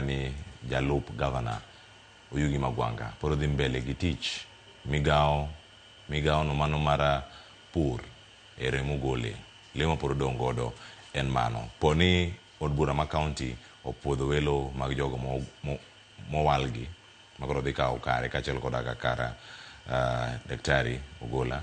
ni jalup gavana Oyugi Magwanga pod odhi mbele gi tich migawo migawo no mano mar pur ere mogole le ma pod odong' godo en mano po ni od bura ma kaunti opuodho welo mag jogo mowalgi makoro dhi kawo kare kaachiel koda ka kar Daktari Ogola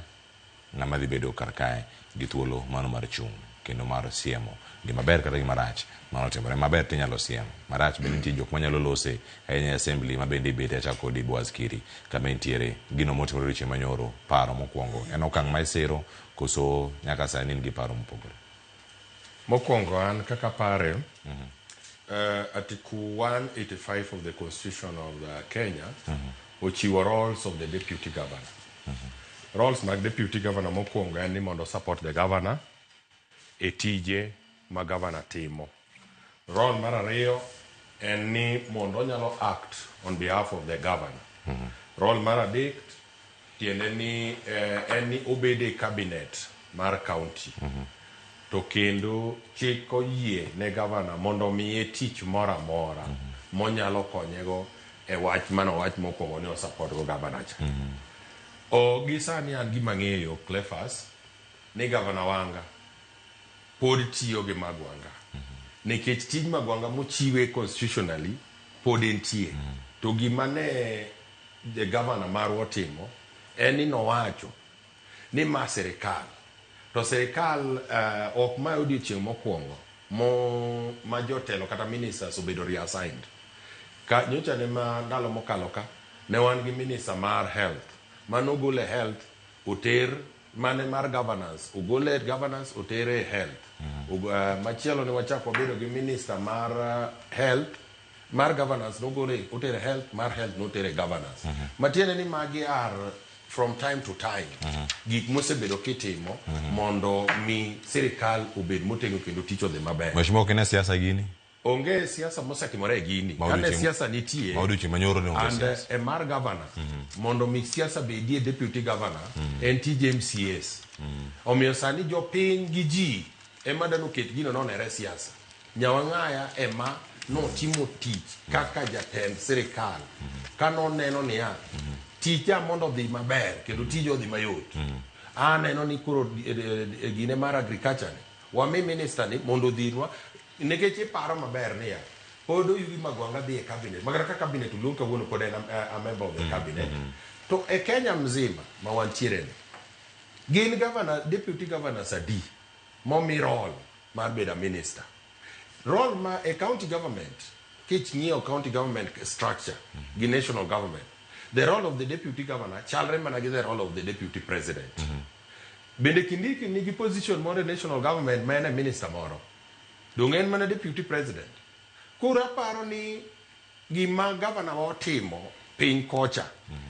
ng'ama dhi bedo kar kae gi thuolo mano mar chung' kendo mar siemo gima ber kata gima rach mano timore. Maber to inyalo siem, marach bende nitie jok manyalo lose ahinya e assembly ma bende ibete achak kodi Boaz Kiri kama intiere. Gino motimore odiochieng' manyoro, paro mokwongo en okang' ma isiro koso nyaka sani in gi paro mopogore? Mokwongo an kaka apare, Article 185 of the Constitution of the Kenya ochiwo roles of the deputy governor. Roles mag deputy governor mokwongo en ni mondo support the governor e tije ma governor timo. Role mar ariyo en ni mondo onyalo act on behalf of the governor. Role mar adek tiende ni en ni obede e cabinet mar county. To kendo chik oyie ne governor mondo omiye tich moro amora monyalo konyego e wach mane owach mokwongo ni o support go governor cha. O gi sani an gima ang'eyo Cleophas ni governor Wanga pod tiyo gi Magwanga. Nikech tij Magwanga mochiwe constitutionally pod entie. To gima ne the governor marwa otimo en ni nowacho ni ma sirikal to sirikal ok ma odiochieng' mokwongo mo ma jotelo kata ministers obedo reassigned. Ka nyocha ne ma ndalo mokalo ka ne wan gi minister mar health manogol e health oter mane mar governance ogol e governance oter e health. Machielo ne wachak wabedo gi minister mar health mar governance nogole otere health mar health notere governance. Matiende ni magi are from time to time gik mosebedo kitimo mondo mi sirikal obed motegno kendo tich odhi maber. Mheshimiwa ok ine siasa gini? Onge siasa mosetimore e gini. Ma Kane odiochieng' siasa nitie ma odiochieng' manyoro ne onge and siasa. e mar governor mondo mi siasa bedie deputy governor en tij MCAs. Omiyo sani jopiny gi ji ema dwa noket gino nonere siasa. Nyawang'aya ema notimo tich kaka jatend sirikal ka noneno niya tija mondo odhi maber kendo tija odhi mayot. Aneno ni koro gine mar agriculture ni wami minister ni mondo odhirwa nikech iparo maber niya pod Oyugi Magwanga dhi e cabinet makata ka cabinet oluong kawuono pod en a member of the cabinet to e Kenya mzima ma wantiere ni gin governor, deputy governors adi momi role mar bedo a minister. Role ma e county government king'iyo county government structure gi national government the role of the deputy governor chalre mana gi the role of the deputy president. Bende Kindiki nigi position moro e national government ma en e minister moro. Donge en mana deputy president. Koro aparo ni gima gavana wa otimo piny kocha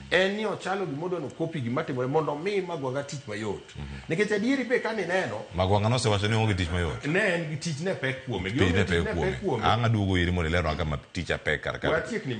en ni ochalo gima odwa nokopi gima timore mondo omi Magwanga tich mayot. Nikech adieri be kane ineno Magwanga nosewacho ni oonge tich mayot. ne en gi tich ne pek kuome. Tich ne Gimomiyo pek kuome. Ang' aduogo iri mondo ilerna kama tich pek kar ka. Watiekni.